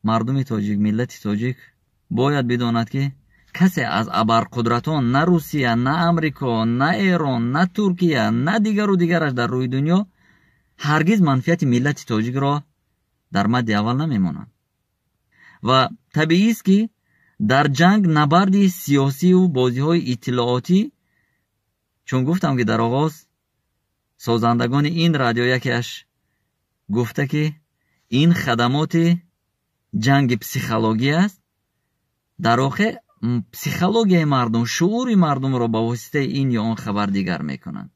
Мардуми тоҷик, миллати тоҷик бояд бидонад, ки касе аз абарқудратон, на Русия, на Амрико, на Эрон, на Туркия, на дигару дигараш дар рӯи дунё ҳаргиз манфиати миллати тоҷикро дар мадди аввал намемонанд. Ва табиист, ки дар ҷанг набарди сиёсиву бозиҳои иттилоотӣ, чун гуфтам, ки дар оғоз созандагони ин радио якеаш гуфта, ки ин хадамоти ҷанги психология аст, дар воқеъ психологияи мардум, шуури мардумро ба воситаи ин ё он хабар дигар мекунанд.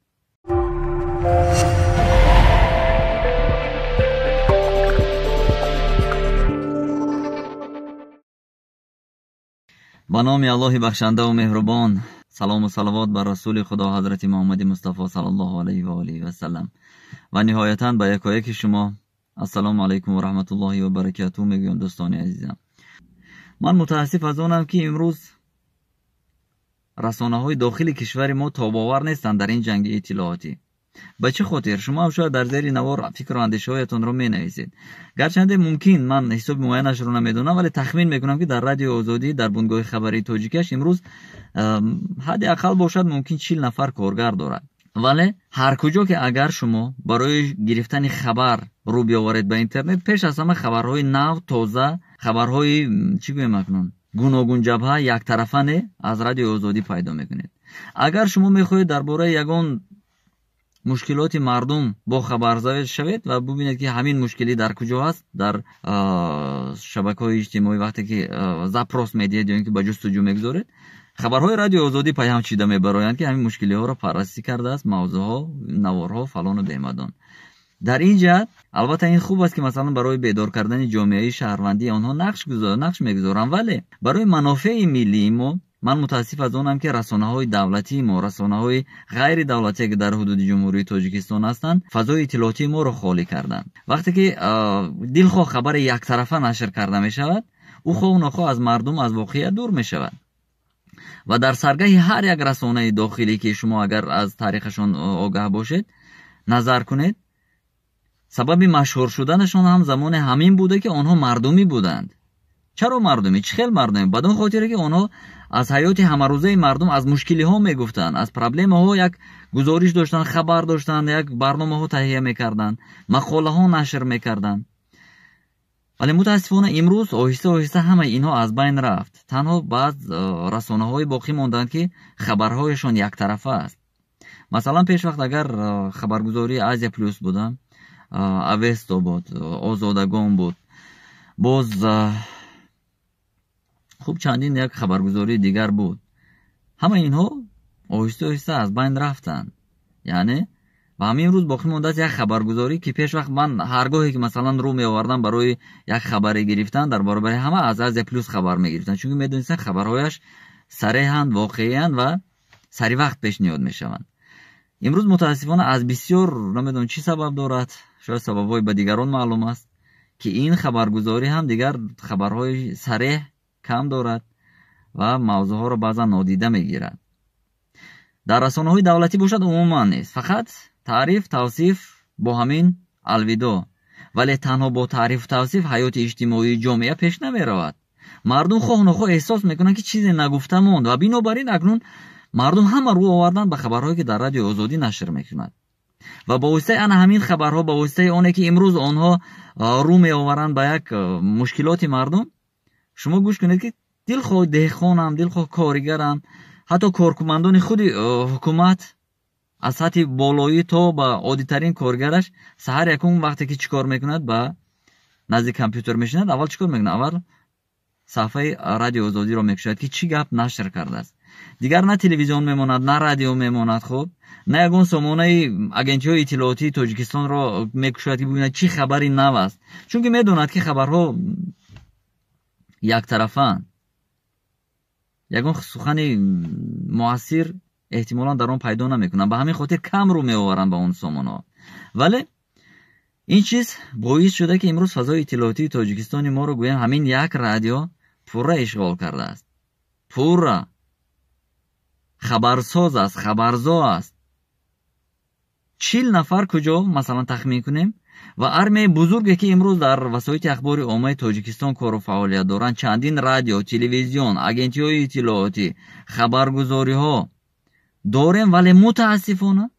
Ба номи Аллоҳи бахшандаву меҳрубон, салому салавот бар расули Худо ҳазрати Муҳаммади Мустафо саллаллоҳу алайҳи ва олиҳи васалам ва ниҳоятан ба якояки шумо ассалому алайкум ва раҳматуллоҳи ва баракатуҳ мегӯям. Дӯстони азизам, ман мутаассиф аз онам, ки имрӯз расонаҳои дохили кишвари мо тобовар нестанд дар ин ҷанги иттилоотӣ. Ба чӣ хотир? Шумо ҳам шояд дар зери навор фикру андешаҳоятонро менависед. Гарчанде мумкин ман ҳисоби муайянашро намедонам, вале тахмин мекунам, ки дар Радиои Озодӣ, дар бунгоҳи хабарии тоҷикиаш имрӯз ҳадди ақал бошад мумкин 40 нафар коргар дорад. Вале ҳар куҷо ки агар шумо барои гирифтани хабар рӯ биёваред ба интернет, пеш аз ҳама хабарҳои нав, тоза, хабарҳои чӣ гӯем акнун, гуногунҷабҳа, яктарафа не, аз Радиои Озодӣ пайдо мекунед. Агар шумо мехоҳед дар бораи ягон мушкилоти мардум бохабар шавед ва бубинед, ки ҳамин мушкилӣ дар куҷо ҳаст, дар шабакаҳои иҷтимоӣ вақте ки запрос медиҳед ё ин ки ба ҷустуҷӯ мегузоред, хабарҳои Радиои Озодӣ пайҳам чида мебароянд, ки ҳамин мушкилиҳоро паррасӣ кардааст, мавзӯъҳо, наворҳо, фалону бемадон. Дар ин ҷиҳат албатта ин хуб аст, ки масалан барои бедор кардани ҷомеаи шаҳрвандии онҳо нақш мегузоранд, вале барои манофеи миллии мо ман мутаассиф аз онам, ки расонаҳои давлатии мо, расонаҳои ғайридавлатие, ки дар ҳудуди Ҷумҳурии Тоҷикистон ҳастанд, фазои иттилоотии моро холӣ карданд. Вақте ки дилхоҳ хабари яктарафа нашр карда мешавад, ӯ хоҳу нохоҳ аз мардум, аз воқеият дур мешавад. Ва дар саргаҳи ҳар як расонаи дохилӣ, ки шумо агар аз таърихашон огаҳ бошед, назар кунед, сабаби машҳур шуданашон ҳам замоне ҳамин буда, ки онҳо мардумӣ буданд. Чаро мардумӣ? Чӣ хел мардумӣ? Бадон хотире, ки онҳо аз ҳаёти ҳамарӯзаи мардум, аз мушкилиҳо мегуфтанд, аз проблемаҳо як гузориш доштанд, хабар доштанд, як барномаҳо таҳия мекарданд, мақолаҳо нашр мекарданд. Вале мутаассифона имрӯз оҳиста оҳиста ҳамаи инҳо аз байн рафт. Танҳо баъз расонаҳое боқӣ монданд, ки хабарҳояшон яктарафа аст. Масалан, пешвақт агар хабаргузории Азия Плюс буда, Авесто буд, Озодагон буд, боз хуб чандин як хабаргузории дигар буд, ҳамаи инҳо оҳиста оҳиста аз байн рафтанд. Яъне ва ҳамин рӯз боқӣ мондааст як хабаргузорӣ, ки пеш вақт ман ҳаргоҳе ки масалан рӯ меовардам барои як хабаре гирифтан, дар баробари ҳама аз Азия Плюс хабар мегирифтанд, чунки медонистанд хабарҳояш сареҳанд, воқеиянд ва сари вақт пешниҳод мешаванд. Имрӯз мутаассифона аз бисёр намедонам чӣ сабаб дорад, шояд сабабҳои ба дигарон маълум аст, ки ин хабаргузорӣ ҳам дигар хабарҳои сареҳ кам дорад ва мавзӯъҳоро баъзан нодида мегирад. Дар расонаҳои давлатӣ бошад умуман нест, фақат таъриф, тавсиф бо ҳамин алвидо. Вале танҳо бо таърифу тавсиф ҳаёти иҷтимоии ҷомеа пеш намеравад. Мардум хоҳу нохоҳ эҳсос мекунанд, ки чизе нагуфта монд ва бинобар ин акнун мардум ҳама рӯ оварданд ба хабарҳое, ки дар Радиои Озодӣ нашр мекунад. Ва ба воситаи ана ҳамин хабарҳо, ба воситаи оне ки имрӯз онҳо рӯ меоваранд ба як мушкилоти мардум, шумо гӯш кунед, ки дилхоҳ деҳқонам, дилхоҳ коригарам, ҳатто коркумандони худи ҳукумат аз сатҳи болоӣ то ба оддитарин коргараш саҳар якум вақте ки чӣ кор мекунад, ба назди компютер мешинад, аввал чӣ кор мекунад? Аввал саҳфаи Радиои Озодиро мекушояд, ки чӣ гап нашр кардааст. Дигар на телевизион мемонад, на радио мемонад, хуб, на ягон сомонаи агентиҳои иттилоотии Тоҷикистонро мекушояд, ки бибинад чӣ хабари нав аст, чунки медонад, ки хабарҳо яктарафаанд, ягон сухани муассир эҳтимолан дар он пайдо намекунанд. Ба ҳамин хотир кам рӯ меоваранд ба он сомонаҳо. Вале ин чиз боис шуда, ки имрӯз фазои иттилоотии Тоҷикистони моро гӯям ҳамин як радио пурра ишғол кардааст, пурра хабарсоз аст, хабарзо аст. 40 нафар куҷо, масалан тахмин кунем, Ва армияи бузурге, ки имрӯз дар васоити ахбори оммаи Тоҷикистон кору фаъолият доранд, чандин радио, телевизион, агентиҳои иттилоотӣ, хабаргузориҳо дорем, вале мутаассифона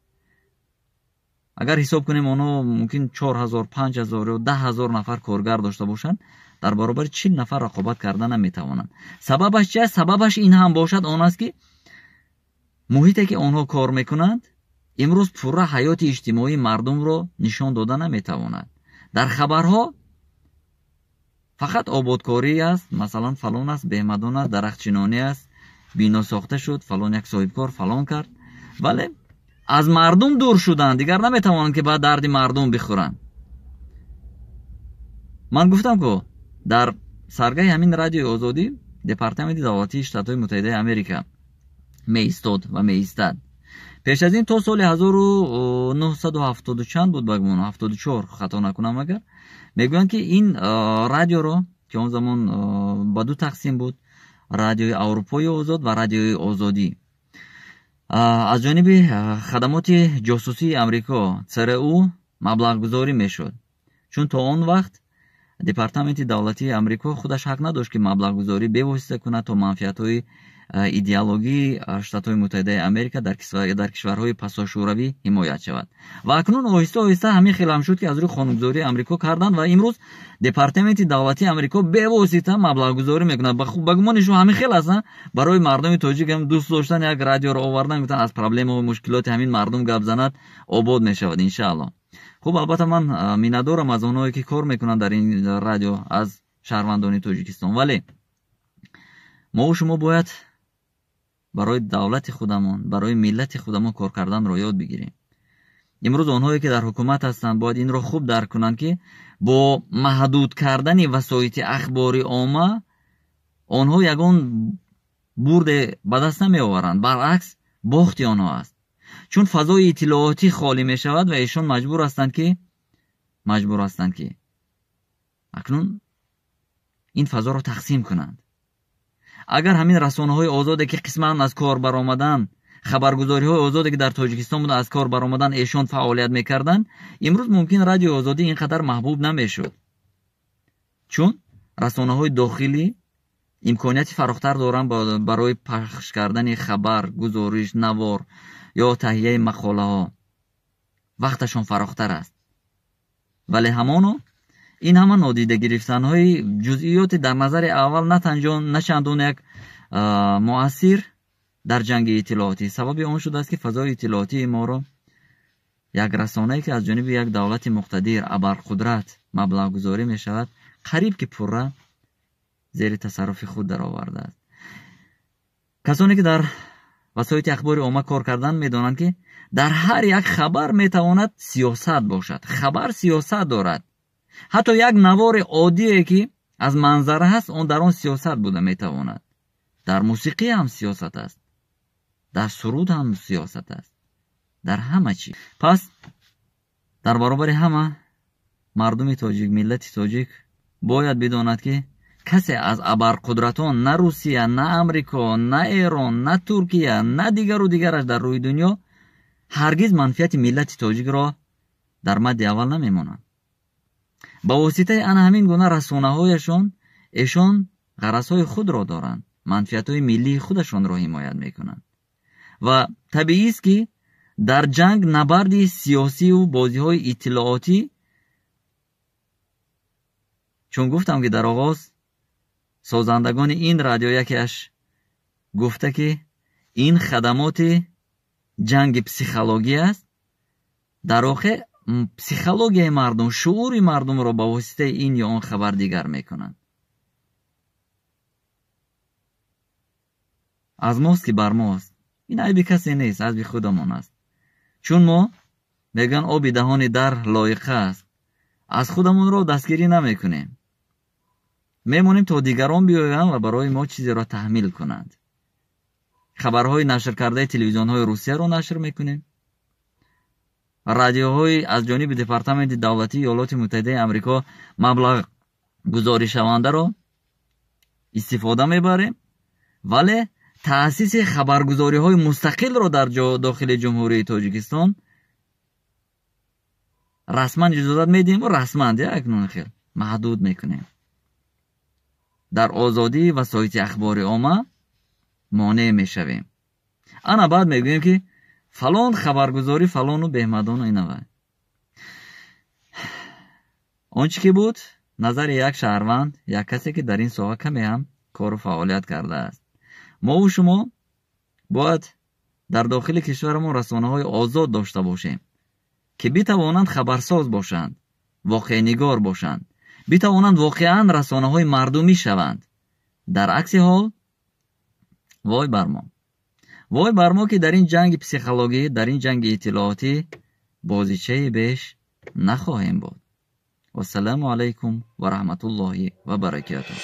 агар ҳисоб кунем, онҳо мумкин 4000, 5000 ё 10 000 нафар коргар дошта бошанд, дар баробари 40 нафар рақобат карда наметавонанд. Сабабаш чи аст? Сабабаш ин ҳам бошад он аст, ки муҳите, ки онҳо кор мекунанд, имрӯз пурра ҳаёти иҷтимоии мардумро нишон дода наметавонад. Дар хабарҳо фақат ободкорӣ аст, масалан, фалон аст, беҳмадон аст, дарахтчинонӣ аст, бино сохта шуд, фалон як соҳибкор фалон кард, вале аз мардум дур шуданд, дигар наметавонанд, ки ба дарди мардум бихӯранд. Ман гуфтам, ку дар саргаҳи ҳамин Радиои Озодӣ Департаменти давлатии Штатҳои Муттаҳидаи Америка меистод ва меистад. Пеш аз ин то соли 1970 чанд буд, ба гумон 74, хато накунам агар, мегӯянд, ки ин радиоро, ки он замон ба ду тақсим буд, Радиои Аврупои Озод ва Радиои Озодӣ, аз ҷониби хадамоти ҷосусии Амрико ЦРУ маблағгузорӣ мешуд, чун то он вақт Департаменти давлатии Амрико худаш ҳақ надошт, ки маблағгузорӣ бевосита кунад, то манфиатҳои идеологии Штатҳои Муттаҳидаи Америка дар кишварҳои пасошӯравӣ ҳимоят шавад. Ва акнун оҳиста оҳиста ҳамин хел ҳам шуд, ки аз рӯи қонунгузории Амрико карданд ва имрӯз Департаменти давлатии Амрико бевосита маблағгузорӣ мекунад. Ба гумони шумо ҳамин хел аст, барои мардуми тоҷик ҳам дӯст доштан як радиоро овардан, гуфтан аз проблемаҳо, мушкилоти ҳамин мардум гап занад, обод мешавад, иншаалло. Хуб, албатта, ман миннатдорам аз онҳое, ки кор мекунанд дар ин радио аз шаҳрвандони Тоҷикистон, вале мову шумо бояд барои давлати худамон, барои миллати худамон кор карданро ёд бигирем. Имрӯз онҳое, ки дар ҳукумат ҳастанд, бояд инро хуб дарк кунанд, ки бо маҳдуд кардани васоити ахбори омма онҳо ягон бурде ба даст намеоваранд, баръакс, бохти онҳо аст, чун фазои иттилоотӣ холӣ мешавад ва эшон маҷбур ҳастанд, ки акнун ин фазоро тақсим кунанд. Агар ҳамин расонаҳои озоде, ки қисман аз кор баромаданд, хабаргузориҳои озоде, ки дар Тоҷикистон буда, аз кор баромадан, эшон фаъолият мекарданд, имрӯз мумкин Радиои Озодӣ ин қадар маҳбуб намешуд, чун расонаҳои дохилӣ имконияти фарохтар доранд барои пахш кардани хабар, гузориш, навор ё таҳияи мақолаҳо, вақташон фарохтар аст. Вале ҳамоно ин ҳама нодида гирифтанҳои ҷузъиёти дар назари аввал на чандон як муассир дар ҷанги иттилоотӣ сабаби он шудааст, ки фазои иттилоотии моро як расонае, ки аз ҷониби як давлати муқтадир, абарқудрат маблағгузорӣ мешавад, қариб ки пурра зери тасарруфи худ даровардааст. Касоне, ки дар васоити ахбори омма кор кардан, медонанд, ки дар ҳар як хабар метавонад сиёсат бошад. Хабар сиёсат дорад, ҳатто як навори оддие, ки аз манзара ҳаст, он дар он сиёсат буда метавонад. Дар мусиқӣ ҳам сиёсат аст, дар суруд ҳам сиёсат аст, дар ҳама чиз. Пас дар баробари ҳама мардуми тоҷик, миллати тоҷик бояд бидонад, ки касе аз абарқудратон, на Русия, на Амрико, на Эрон, на Туркия, на дигару дигараш дар рӯи дунё ҳаргиз манфиати миллати тоҷикро дар мадди аввал намемонанд. Ба воситаи ана ҳамин гуна расонаҳояшон эшон ғаразҳои худро доранд, манфиатҳои миллии худашонро ҳимоят мекунанд. Ва табиист, ки дар ҷанг набарди сиёсиву бозиҳои иттилоотӣ, чун гуфтам, ки дар оғоз созандагони ин радио якеаш гуфта, ки ин хадамоти ҷанги психологӣ аст, дар воқеъ психологияи мардум, шуури мардумро ба воситаи ин ё он хабар дигар мекунанд. Аз мост, ки бар мост. Ин айби касе нест, айби худамон аст, чун мо мегӯянд, оби даҳони дар лоиқа аст, аз худамонро дастгирӣ намекунем, мемонем, то дигарон биёянд ва барои мо чизеро таҳмил кунанд. Хабарҳои нашркардаи телевизионҳои Русияро нашр мекунем, радиоҳои аз ҷониби Департаменти давлатии Иёлоти Муттаҳидаи Амрико маблағгузоришавандаро истифода мебарем, вале таъсиси хабаргузориҳои мустақилро дар дохили Ҷумҳурии Тоҷикистон Расман иҷозат медиҳем ва расман акнун хел маҳдуд мекунем. Дар озодӣ ва васоити ахбори омма монеъ мешавем. Ана баъд мегӯем, ки фалон хабаргузорӣ фалону беҳмадону инава. Он чӣ ки буд назари як шаҳрванд, як касе ки дар ин соҳа каме ҳам кору фаъолият кардааст. Мову шумо бояд дар дохили кишварамон расонаҳои озод дошта бошем, ки битавонанд хабарсоз бошанд, воқеънигор бошанд, битавонанд воқеан расонаҳои мардумӣ шаванд. Дар акси ҳол вой бар мо. Вой бар мо, ки дар ин ҷанги психологӣ, дар ин ҷанги иттилоотӣ бозичаи беш нахоҳем буд. Вассалому алайкум ва раҳматуллоҳи ва баракотуҳ.